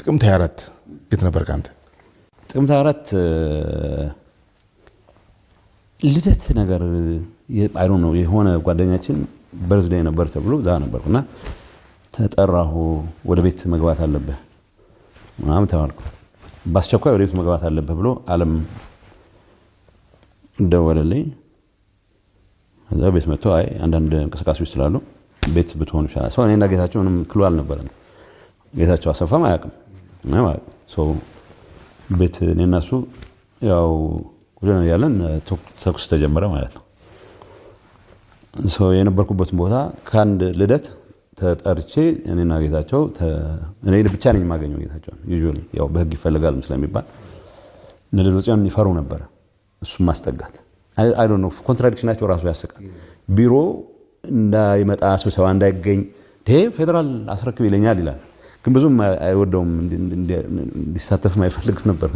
ጥቅምት 24 የት ነበርክ አንተ? ጥቅምት 24 ልደት ነገር፣ I don't know፣ የሆነ ጓደኛችን birthday ነበር ተብሎ እዛ ነበርኩ እና ተጠራሁ። ወደ ቤት መግባት አለብህ ምናምን ተባልኩ። በአስቸኳይ ወደ ቤት መግባት አለብህ ብሎ አለም ደወለልኝ። ከዛ ቤት መጥቶ አይ አንዳንድ እንቅስቃሴዎች ስላሉ ቤት ብትሆኑ ይሻላል። So እኔና ጌታቸው ምንም clue አልነበረንም። ጌታቸው አሰፋም አያውቅም፣ ምንም አያውቅም። So ቤት እኔና እሱ ያው ወደ ያለን ተኩስ ተጀመረ ማለት ነው። So የነበርኩበትን ቦታ ከአንድ ልደት ተጠርቼ እኔና ጌታቸው፣ እኔ ብቻ ነኝ የማገኘው ጌታቸውን፣ usually ያው በህግ ይፈልጋል ስለሚባል እነ ደብረጽዮን ይፈሩ ነበረ እሱን ማስጠጋት። I don't know፣ contradiction ኣቸው ራሱ ያስቃል። ቢሮ እንዳይመጣ፣ ስብሰባ እንዳይገኝ፣ ይሄ ፌዴራል አስረክብ ይለኛል ይላል። ግን ብዙም አይወደውም፣ እንዲሳተፍም አይፈልግም ነበር።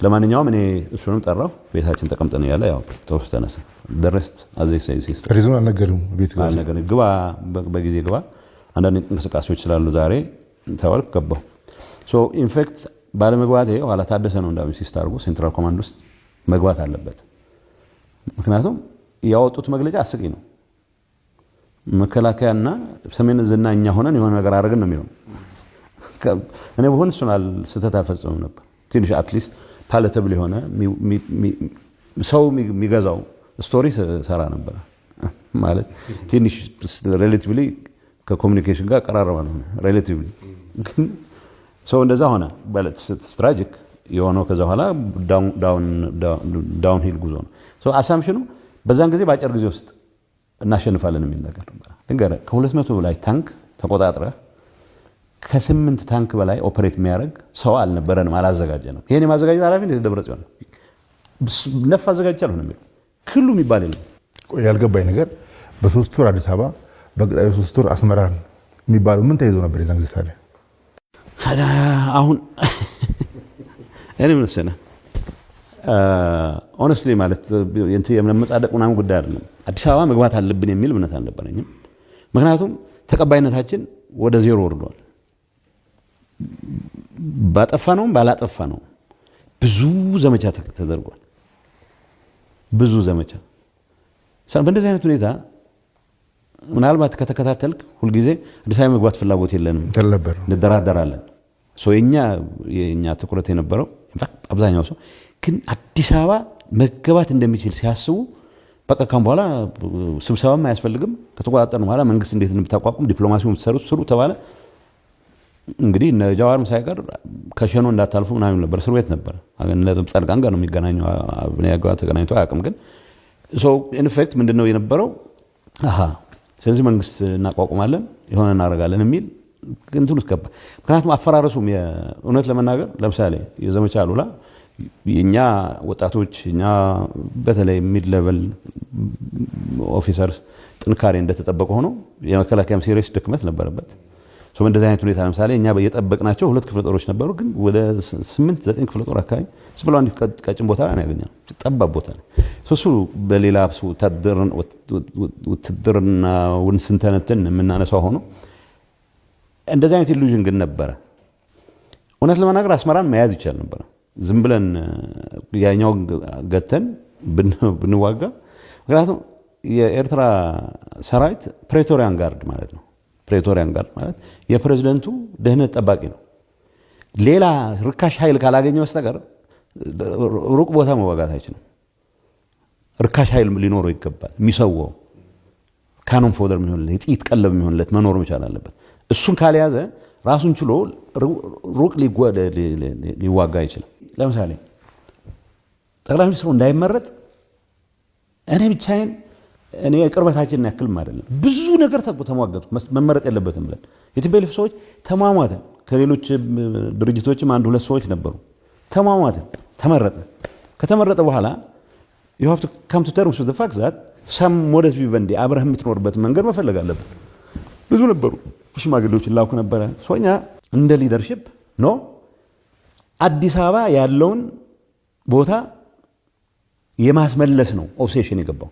ለማንኛውም እኔ እሱንም ጠራው። ቤታችን ተቀምጠን እያለ ያው ተኩስ ተነሳ። The rest as they say is history። Reason ኡን አልነገርም ቤት ግባ ሲል? አልነገረኝም። ግባ፣ በጊዜ ግባ፣ አንዳንድ እንቅስቃሴዎች ስላሉ ዛሬ ተባልኩ። ገባሁ። So in fact ባለመግባቴ ኋላ ታደሰ ነው እንዳውም insist አድርጎ central command ውስጥ መግባት አለበት። ምክንያቱም ያወጡት መግለጫ አስቂኝ ነው። መከላከያና ሰሜን እዝና እኛ ሆነን የሆነ ነገር አደረግን ነው የሚለው። እኔ ብሆን እሱን ስህተት አልፈጽምም ነበር። ትንሽ at least palatable የሆነ፣ ሰው የሚገዛው story ሰራ ነበረ። ማለት ትንሽ relatively ከ communication ጋር ቀራረባ ነው relatively፣ ግን so እንደዛ ሆነ። Tragic የሆነው ከዛ በኋላ downhill ጉዞ ነው። Assumption ኑ በዛን ጊዜ በአጭር ጊዜ ውስጥ እናሸንፋለን የሚል ነገር ነበር። ልንገርህ፣ ከ200 በላይ ታንክ ተቆጣጥረህ ከስምንት ታንክ በላይ operate የሚያደርግ ሰው አልነበረንም፣ አላዘጋጀንም። ይሄን የማዘጋጀት ኃላፊነት የደብረ ጽዮን ነው። ነፍ አዘጋጅቻለሁ ነው የሚለው። Clue የሚባል የለም። ቆይ፣ ያልገባኝ ነገር በ3 ወር አዲስ አበባ፣ በቀጣዩ 3 ወር አስመራን የሚባለው ምን ተይዞ ነበር የዛን ጊዜ ታዲያ? አሁን እኔ ምን መሰለህ፣ honestly ማለት የመመጻደቅ ምናምን ጉዳይ አይደለም። አዲስ አበባ መግባት አለብን የሚል እምነት አልነበረኝም። ምክንያቱም ተቀባይነታችን ወደ ዜሮ ወርዷል። ባጠፋ ነውም ባላጠፋ ነው ብዙ ዘመቻ ተደርጓል። ብዙ ዘመቻ። በእንደዚህ አይነት ሁኔታ ምናልባት ከተከታተልክ ሁልጊዜ አዲስ አበባ መግባት ፍላጎት የለንም፣ እንደራደራለን። የኛ ትኩረት የነበረው አብዛኛው ሰው ግን አዲስ አበባ መገባት እንደሚችል ሲያስቡ በቃ ካሁን በኋላ ስብሰባም አያስፈልግም፣ ከተቆጣጠርን በኋላ መንግስት እንዴት እንደምታቋቁም ዲፕሎማሲው የምትሰሩት ስሩ ተባለ። እንግዲህ እነ ጃዋርም ሳይቀር ከሸኖ እንዳታልፉ ምናምን ነበር። እስር ቤት ነበር። ጻድቃን ጋር ነው የሚገናኘው። ጋር ተገናኝቶ አያውቅም። ግን in fact ምንድነው የነበረው? አሃ ስለዚህ መንግስት እናቋቁማለን፣ የሆነ እናደርጋለን የሚል እንትን ውስጥ ገባ። ምክንያቱም አፈራረሱም እውነት ለመናገር ለምሳሌ የዘመቻ አሉላ የእኛ ወጣቶች፣ እኛ በተለይ mid level officer ጥንካሬ እንደተጠበቀ ሆኖ የመከላከያም serious ድክመት ነበረበት። እንደዚህ አይነት ሁኔታ ለምሳሌ እኛ የጠበቅናቸው ሁለት ክፍለ ጦሮች ነበሩ፣ ግን ወደ ስምንት ዘጠኝ ክፍለ ጦር አካባቢ ዝም ብለው አንዲት ቀጭን ቦታ ላይ ነው ያገኘነው፣ ጠባብ ቦታ ነው። እሱ በሌላ ውትድርናውን ስንተነትን የምናነሳው ሆኖ እንደዚህ አይነት illusion ግን ነበረ። እውነት ለመናገር አስመራን መያዝ ይቻል ነበረ። ዝም ብለን ያኛው ገተን ብንዋጋ፣ ምክንያቱም የኤርትራ ሰራዊት Praetorian Guard ማለት ነው። Praetorian Guard ማለት የፕሬዚደንቱ ደህንነት ጠባቂ ነው። ሌላ ርካሽ ኃይል ካላገኘ በስተቀር ሩቅ ቦታ መዋጋት አይችልም። ርካሽ ኃይል ሊኖረው ይገባል። የሚሰዋው cannon fodder የሚሆንለት፣ የጥይት ቀለብ የሚሆንለት መኖር መቻል አለበት። እሱን ካልያዘ ራሱን ችሎ ሩቅ ሊዋጋ አይችልም። ለምሳሌ ጠቅላይ ሚኒስትሩ እንዳይመረጥ እኔ ብቻዬን፣ እኔ የቅርበታችንን ያክልም አይደለም፣ ብዙ ነገር ተሟገቱ። መመረጥ የለበትም ብለን የ TPLF ሰዎች ተሟሟትን። ከሌሎች ድርጅቶችም አንድ ሁለት ሰዎች ነበሩ። ተሟሟትን። ተመረጠ። ከተመረጠ በኋላ you have to come to terms with the fact that some modus vivendi፣ አብረህ የምትኖርበት መንገድ መፈለግ አለብን። ብዙ ነበሩ፣ ሽማግሌዎችን ላኩ ነበረ። እኛ እንደ leadership no፣ አዲስ አበባ ያለውን ቦታ የማስመለስ ነው obsession የገባው።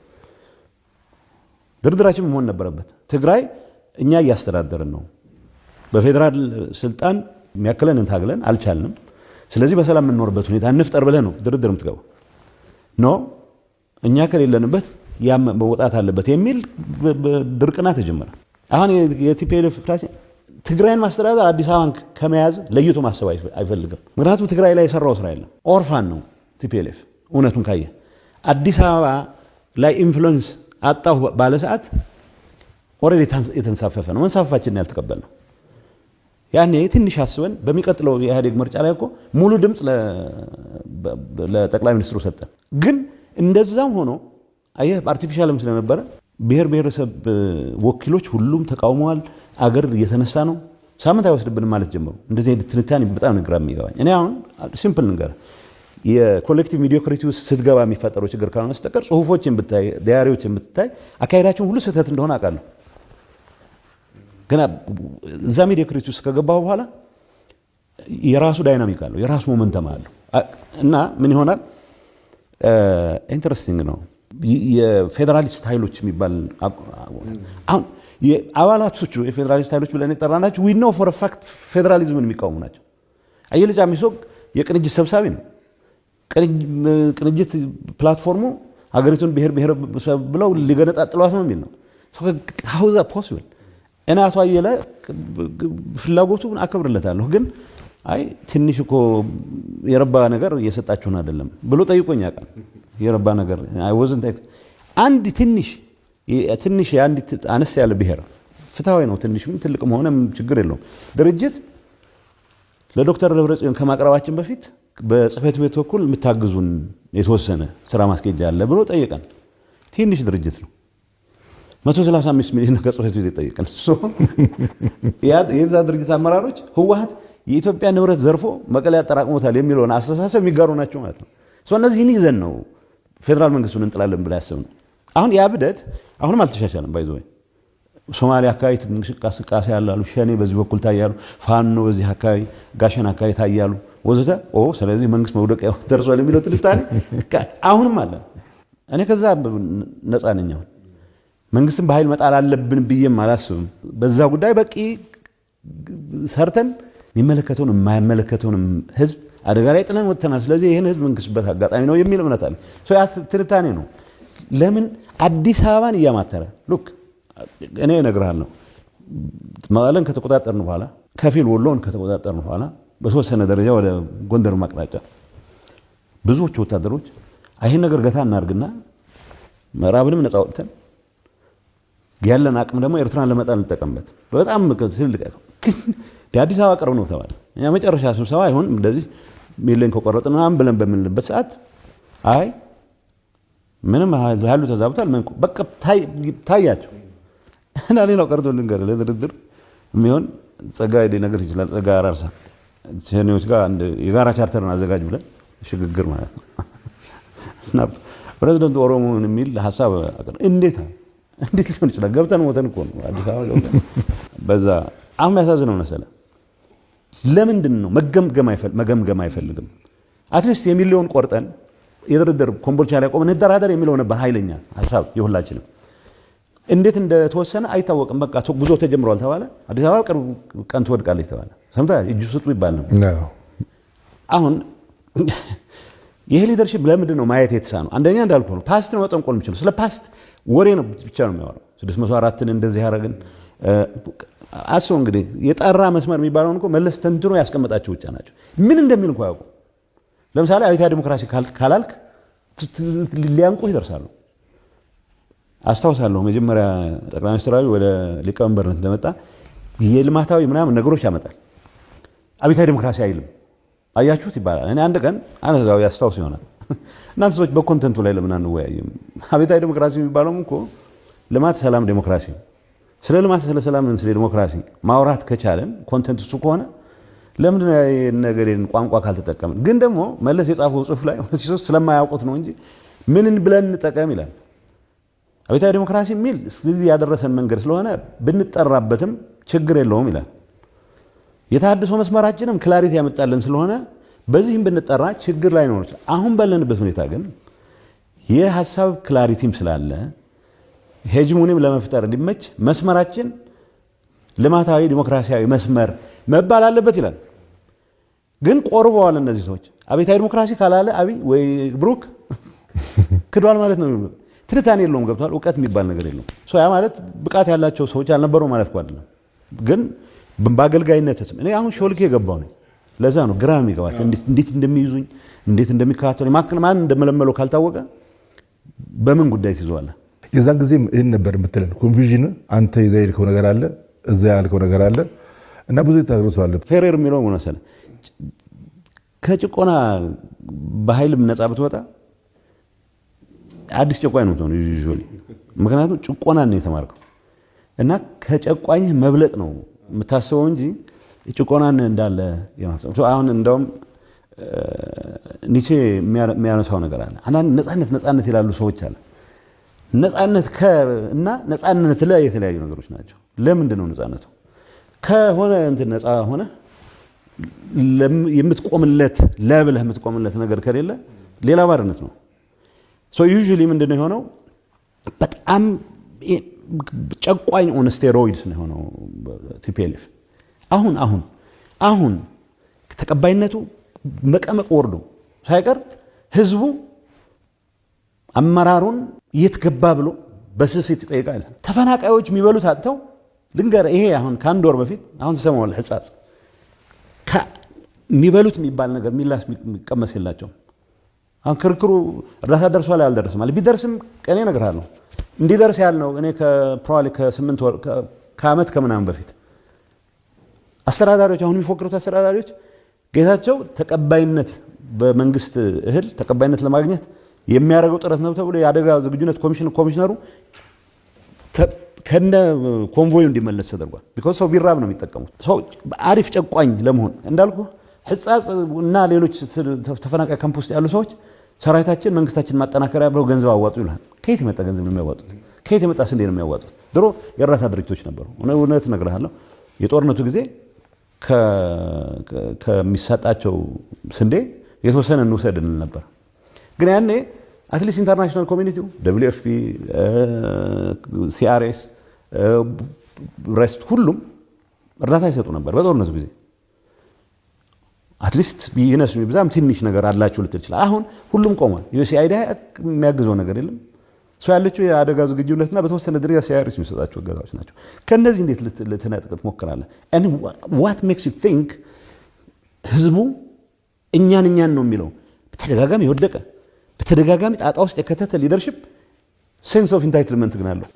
ድርድራችን መሆን ነበረበት። ትግራይ እኛ እያስተዳደርን ነው። በፌዴራል ስልጣን የሚያክለንን ታግለን አልቻልንም። ስለዚህ በሰላም የምንኖርበት ሁኔታ እንፍጠር ብለህ ነው ድርድር የምትገባው። No፣ እኛ ከሌለንበት ያም መውጣት አለበት የሚል ድርቅና ተጀመረ። አሁን የ TPLF ትግራይን ማስተዳደር አዲስ አበባን ከመያዝ ለይቶ ማሰብ አይፈልግም። ምክንያቱም ትግራይ ላይ የሰራው ስራ የለም። Orphan ነው TPLF። እውነቱን ካየ አዲስ አበባ ላይ influence አጣሁ ባለ ሰዓት already የተንሳፈፈ ነው። መንሳፈፋችንን ያልተቀበል ነው። ያኔ ትንሽ አስበን በሚቀጥለው የኢህአዴግ ምርጫ ላይ እኮ ሙሉ ድምፅ ለጠቅላይ ሚኒስትሩ ሰጠን። ግን እንደዛም ሆኖ አየህ artificial ም ስለነበረ ብሔር ብሔረሰብ ወኪሎች ሁሉም ተቃውመዋል። አገር እየተነሳ ነው። ሳምንት አይወስድብንም ማለት ጀመሩ። እንደዚህ አይነት ትንታኔ በጣም ግራ የሚገባኝ እኔ አሁን simple ነገር የ collective mediocrity ውስጥ ስትገባ የሚፈጠረው ችግር ካልሆነ በስተቀር ጽሁፎችን ብታይ፣ diary ዎችን ብትታይ አካሄዳቸውን ሁሉ ስህተት እንደሆነ አውቃለሁ። ገና እዛ mediocrity ውስጥ ከገባ በኋላ የራሱ dynamic አለው፣ የራሱ momentum አለው እና ምን ይሆናል? Interesting ነው። የፌዴራሊስት ኃይሎች የሚባል አሁን አባላቶቹ የፌዴራሊስት ኃይሎች ብለን የጠራናቸው we know for a fact ፌዴራሊዝምን የሚቃወሙ ናቸው። አየለ ጫሚሶ የቅንጅት ሰብሳቢ ነው። ቅንጅት platform ኡ ሀገሪቱን ብሔር ብሔር ብለው ሊገነጣጥሏት ነው የሚል ነው። How is that possible? እኔ አቶ አየለ ፍላጎቱን አከብርለታለሁ፣ ግን አይ ትንሽ እኮ የረባ ነገር እየሰጣችሁን አይደለም ብሎ ጠይቆኝ ያውቃል። የረባ ነገር አንድ ትንሽ ትንሽ የአንድ አነስ ያለ ብሔር ፍትሐዊ ነው። ትንሽም ትልቅም ሆነ ችግር የለውም። ድርጅት ለዶክተር ደብረጽዮን ከማቅረባችን በፊት በጽህፈት ቤት በኩል የምታግዙን የተወሰነ ስራ ማስኬጃ አለ ብሎ ጠየቀን። ትንሽ ድርጅት ነው። 135 ሚሊዮን ከጽህፈት ቤት የጠየቀን። የዛ ድርጅት አመራሮች ህወሓት የኢትዮጵያ ንብረት ዘርፎ መቀሌ ያጠራቅሞታል የሚለውን አስተሳሰብ የሚጋሩ ናቸው ማለት ነው። እነዚህን ይዘን ነው ፌዴራል መንግስቱን እንጥላለን ብላ ያሰብነው። አሁን ያ ብደት አሁንም አልተሻሻለም። By the way ሶማሊያ አካባቢ እንቅስቃሴ ያላሉ፣ ሸኔ በዚህ በኩል ታያሉ፣ ፋኖ በዚህ አካባቢ ጋሸን አካባቢ ታያሉ ወዘተ። ስለዚህ መንግስት መውደቂያው ደርሷል የሚለው ትንታኔ አሁንም አለ። እኔ ከዛ ነፃ ነኝ። አሁን መንግስትን በኃይል መጣል አለብን ብዬም አላስብም። በዛ ጉዳይ በቂ ሰርተን የሚመለከተውን የማይመለከተውንም ህዝብ አደጋ ላይ ጥለን ወጥተናል። ስለዚህ ይህን ህዝብ መንግስበት አጋጣሚ ነው የሚል እምነት አለ። ያ ትንታኔ ነው። ለምን አዲስ አበባን እያማተረ? Look፣ እኔ እነግርሃለሁ፣ መቀለን ከተቆጣጠርን በኋላ፣ ከፊል ወሎን ከተቆጣጠርን በኋላ፣ በተወሰነ ደረጃ ወደ ጎንደር አቅጣጫ ብዙዎቹ ወታደሮች ይህን ነገር ገታ እናድርግና ምዕራብንም ነፃ ወጥተን ያለን አቅም ደግሞ ኤርትራን ለመጣል እንጠቀምበት። በጣም ትልቅ ግን የአዲስ አበባ ቅርብ ነው ተባለ። እኛ መጨረሻ ስብሰባ አይሆን እንደዚህ ሚሊዮን ከቆረጥን ምናምን ብለን በምንልበት ሰዓት አይ ምንም ኃይሉ ተዛብቷል። በቃ ታያቸው እና ሌላው ቀርቶ ልንገርህ፣ ለድርድር የሚሆን ጸጋዬ ሊነግርህ ይችላል። ጸጋዬ አራርሳ ሸኔዎች ጋር የጋራ ቻርተርን አዘጋጅ ብለን ሽግግር ማለት ነው እና ፕሬዚደንቱ ኦሮሞን የሚል ሀሳብ እንዴት ሊሆን ይችላል? ገብተን ሞተን እኮ ነው አዲስ አበባ ገብተን በዛ። አሁን የሚያሳዝነው መሰለህ ለምንድን ነው መገምገም አይፈልግም? At least የሚሊዮን ቆርጠን የድርድር ኮምቦልቻ ላይ ቆመን እንደራደር የሚለው ነበር ኃይለኛ ሀሳብ የሁላችንም። እንዴት እንደተወሰነ አይታወቅም። በቃ ጉዞ ተጀምሯል ተባለ። አዲስ አበባ ቅርብ ቀን ትወድቃለች ተባለ። ሰምተሃል? እጁ ስጡ ይባል ነው። አሁን ይሄ leadership ለምንድን ነው ማየት የተሳነው? አንደኛ እንዳልኩ ነው፣ past ነው መጠንቆል የሚችለው። ስለ past ወሬ ነው ብቻ ነው የሚያወራው። 604ን እንደዚህ ያደረግን አስበው እንግዲህ የጠራ መስመር የሚባለውን እኮ መለስ ተንትኖ ያስቀመጣቸው ብቻ ናቸው። ምን እንደሚል እንኳ ያውቁ። ለምሳሌ አብዮታዊ ዲሞክራሲ ካላልክ ሊያንቁህ ይደርሳሉ። አስታውሳለሁ መጀመሪያ ጠቅላይ ሚኒስትር አብይ ወደ ሊቀመንበርነት እንደመጣ የልማታዊ ምናምን ነገሮች ያመጣል። አብዮታዊ ዲሞክራሲ አይልም። አያችሁት ይባላል። እኔ አንድ ቀን አነዛው ያስታውስ ይሆናል፣ እናንተ ሰዎች በ content ኡ ላይ ለምን አንወያይም? አብዮታዊ ዲሞክራሲ የሚባለውም እኮ ልማት፣ ሰላም፣ ዲሞክራሲ። ስለ ልማት፣ ስለ ሰላም፣ ስለ ዲሞክራሲ ማውራት ከቻለን content እሱ ከሆነ ለምንድን ነው ነገሬን ቋንቋ ካልተጠቀምን? ግን ደግሞ መለስ የጻፈው ጽሁፍ ላይ ስለማያውቁት ነው እንጂ ምንን ብለን እንጠቀም ይላል። አብዮታዊ ዲሞክራሲ የሚል እዚህ ያደረሰን መንገድ ስለሆነ ብንጠራበትም ችግር የለውም ይላል። የተሃድሶ መስመራችንም clarity ያመጣልን ስለሆነ በዚህም ብንጠራ ችግር ላይኖር ይችላል። አሁን ባለንበት ሁኔታ ግን የሀሳብ clarity ም ስላለ hegemony ም ለመፍጠር እንዲመች መስመራችን ልማታዊ ዲሞክራሲያዊ መስመር መባል አለበት ይላል። ግን ቆርበዋል እነዚህ ሰዎች። አብዮታዊ ዲሞክራሲ ካላለ አብይ ወይ ብሩክ ክዷል ማለት ነው። ትንታኔ የለውም። ገብቷል። እውቀት የሚባል ነገር የለውም። ያ ማለት ብቃት ያላቸው ሰዎች አልነበሩ ማለት እኮ አይደለም። ግን በአገልጋይነት ስም እኔ አሁን ሾልኬ የገባው ነኝ። ለዛ ነው ግራ የሚገባቸው እንዴት እንደሚይዙኝ፣ እንዴት እንደሚከታተሉ፣ ማን እንደመለመለው ካልታወቀ በምን ጉዳይ ትይዘዋለህ? የዛን ጊዜ ይህን ነበር የምትለን confusion። አንተ ይዘህ የሄድከው ነገር አለ፣ እዛ ያልከው ነገር አለ እና ብዙ የታገሉ ሰው አለ። ፌሬር የሚለው ምን መሰለህ፣ ከጭቆና በኃይልም ነፃ ብትወጣ አዲስ ጨቋኝ ነው የምትሆነው usually። ምክንያቱም ጭቆናን ነው የተማርከው እና ከጨቋኝህ መብለጥ ነው የምታስበው እንጂ ጭቆናን እንዳለ። አሁን እንደውም ኒቼ የሚያነሳው ነገር አለ። አንዳንድ ነፃነት ነፃነት ይላሉ ሰዎች አለ። ነፃነት እና ነፃነት ላይ የተለያዩ ነገሮች ናቸው። ለምንድን ነው ነፃነቱ? ከሆነ እንትን ነፃ ሆነ የምትቆምለት ለብለህ የምትቆምለት ነገር ከሌለ ሌላ ባርነት ነው። So usually ምንድን ነው የሆነው? በጣም ጨቋኝ on steroids ነው የሆነው TPLF። አሁን ተቀባይነቱ መቀመቅ ወርዶ ሳይቀር ህዝቡ አመራሩን የት ገባ ብሎ በስስት ይጠይቃል። ተፈናቃዮች የሚበሉት አጥተው፣ ልንገርህ፣ ይሄ አሁን ከአንድ ወር በፊት፣ አሁን ትሰማዋለህ፣ ሕጻጽ የሚበሉት የሚባል ነገር፣ የሚላስ የሚቀመስ የላቸውም። አሁን ክርክሩ እርዳታ ደርሷል አልደረሰም አለ። ቢደርስም እኔ እነግርሃለሁ እንዲደርስ ያልነው እኔ probably ከ8 ወር፣ ከዓመት ከምናምን በፊት አስተዳዳሪዎች፣ አሁን የሚፎክሩት አስተዳዳሪዎች ጌታቸው ተቀባይነት በመንግስት እህል ተቀባይነት ለማግኘት የሚያደርገው ጥረት ነው ተብሎ የአደጋ ዝግጁነት ኮሚሽን ኮሚሽነሩ ከነ convoy ኡ እንዲመለስ ተደርጓል። Because ሰው ቢራብ ነው የሚጠቀሙት። ሰው አሪፍ ጨቋኝ ለመሆን እንዳልኩ ሕጻጽ እና ሌሎች ተፈናቃይ ካምፕ ውስጥ ያሉ ሰዎች ሰራዊታችን መንግስታችን ማጠናከሪያ ብለው ገንዘብ አዋጡ ይልሃል። ከየት የመጣ ገንዘብ ነው የሚያዋጡት? ከየት የመጣ ስንዴ ነው የሚያዋጡት? ድሮ የእርዳታ ድርጅቶች ነበሩ። እውነት እነግርሃለሁ፣ የጦርነቱ ጊዜ ከሚሰጣቸው ስንዴ የተወሰነ እንውሰድ እንል ነበር። ግን ያኔ at least international community ው፣ WFP፣ CRS፣ rest ሁሉም እርዳታ ይሰጡ ነበር በጦርነቱ ጊዜ። At least ይነሱ ቢብዛም ትንሽ ነገር አላችሁ ልትል ይችላል። አሁን ሁሉም ቆሟል። ዩኤስኤአይዲ የሚያግዘው ነገር የለም። ሰው ያለችው የአደጋ ዝግጁነትና በተወሰነ ደረጃ CRS የሚሰጣቸው እገዛዎች ናቸው። ከእነዚህ እንዴት ልትነጥቅ ትሞክራለህ? What makes you think ህዝቡ እኛን እኛን ነው የሚለው? በተደጋጋሚ የወደቀ፣ በተደጋጋሚ ጣጣ ውስጥ የከተተ leadership sense of entitlement ግን አለው።